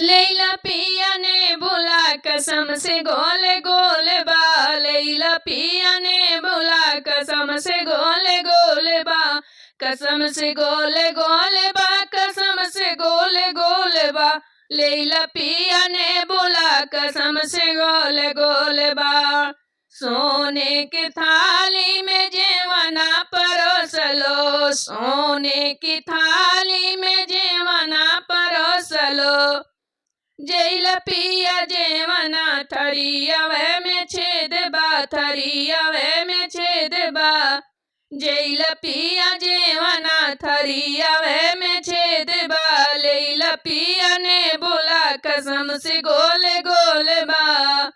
लैला पिया ने बोला कसम से गोले गोले बा, लैला पिया ने बोला कसम से गोले गोले बा, कसम से गोले गोले बा, कसम से गोले गोले बा, लैला पिया ने बोला कसम से गोले गोले बा। सोने के थाली में जेवना परोसलो, सोने की थाली में जेवना परोसलो, जैला पिया जेवना थरिया वे में छेद बा, थरिया वे में छेद बा, जैला पिया जेवना थरिया वे में छेद बा, लैला पिया ने बोला कसम से गोले गोले बा,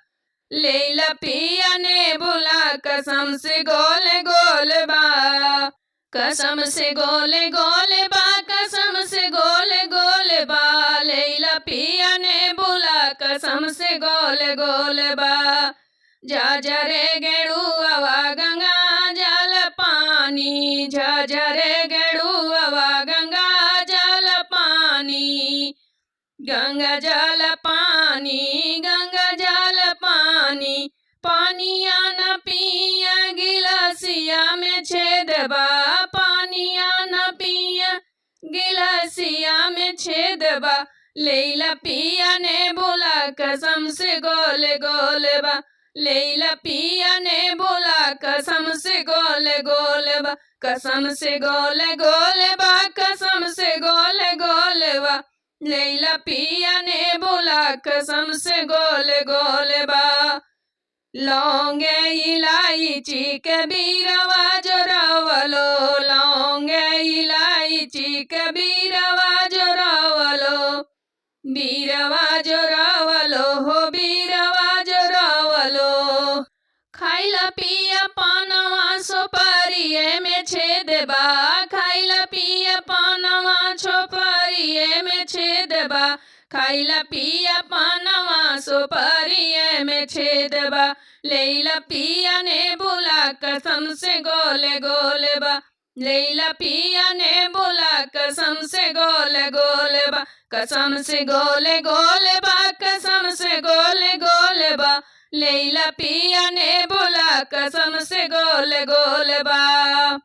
लैला पिया ने बोला कसम से गोले गोले बा, कसम से गोले गोले बा, कसम से गोले गोले बा, लैला पिया ने बोला कसम से गोले गोले बा। जा जा रे गेड़ुआ गंगा जल पानी, जा जा रे गेड़ुआ गंगा जल पानी, गंगा जल पानी, गंगा जल पानी, पानिया न पिया गिलासिया में छेद बा, पानिया न पिया गिलासिया में छेद बा, लैला पिया ने बोला कसम से गोले गोले बा, लैला पिया ने बोला कसम से गोले गोले बा, कसम से गोले गोले बा, कसम से गोले गोले बा, लैला पिया ने बोला कसम से गोले गोले बा। लौंग इलायची के बीरवा जोरावलो, लौंग इलायची के बीरवा जोरावलो, बीरवा जोरावलो हो बीरवा जोरावलो, खाइला पिया पानवा सोपारिये में छेद बा, खाइला पिया पानवा छोपारिये में छेद बा, खाइला पिया पानवा सोपारिये में छेद बा, लैला पिया ने बोला कसम से गोले गोले बा, लैला पिया ने बोला कसम से गोले गोले बा, कसम से गोले गोले बा, कसम से गोले गोले बा, लैला पिया ने बोला कसम से गोले गोले बा।